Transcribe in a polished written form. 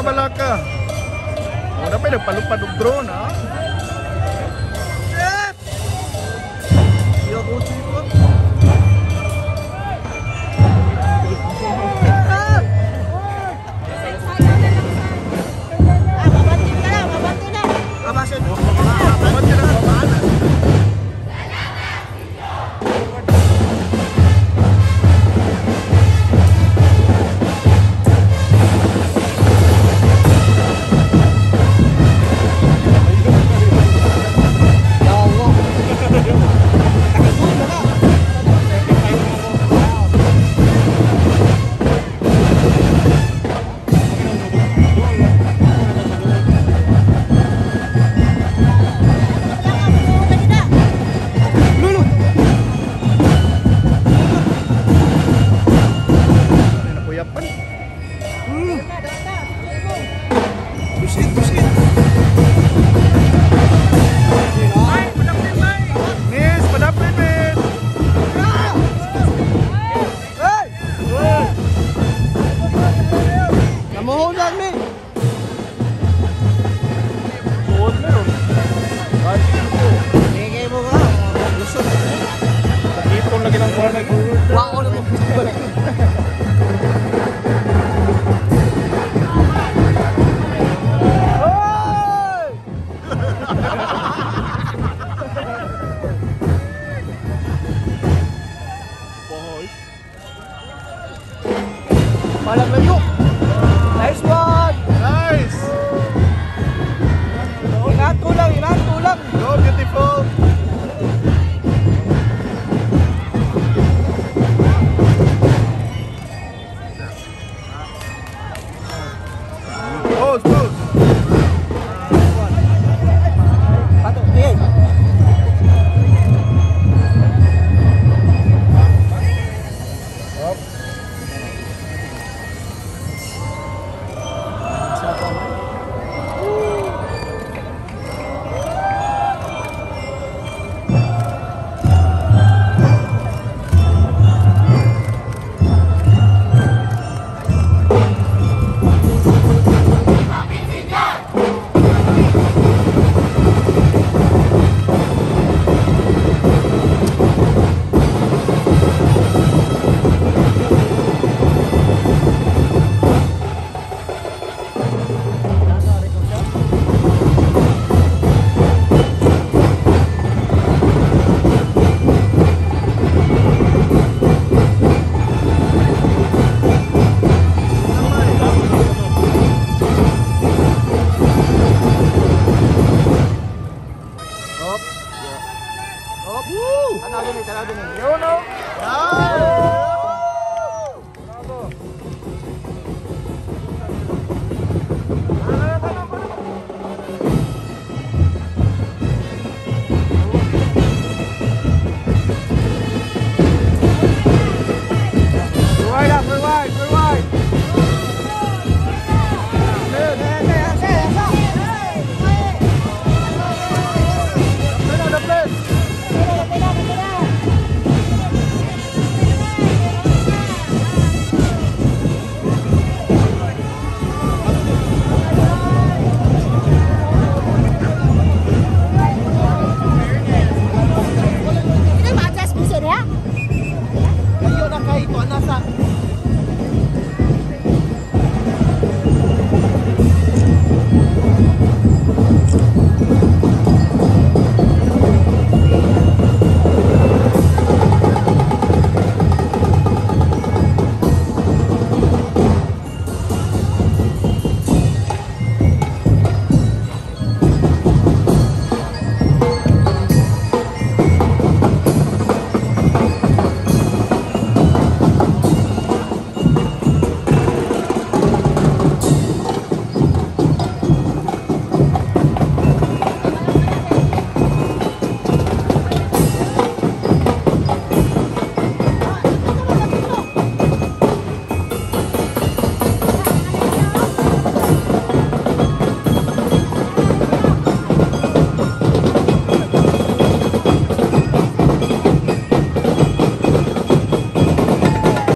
Balaka. Wala pa nagpalupad og drone, ha? Yes! Yo, coach ko. Ah, mabanti ka na, mabanti na. Abasin. Abante na, abante. Ya Allah. Nakasuod na ka. Lulu. Nakuyapan. Busit, busit. Miss, padapin, miss. Hey! Namuhon lang mi. Tuod meron. Sige mo ka. Lusot. Ipon lagi ng kuwan. Wako na mo. Hoy! Boy. Palang layo. Nice one! Nice. Inato lang, inato lang. Go, beautiful. Pose, pose. Pato, tingin. Up. Up. Up. Tanaw din, tanaw din. Yun, oh. Nice. Bravo. Forward up, forward, forward. Dapit na, dapit. Hindi ma-adjust puso niya? Layo na kay ito, nasa.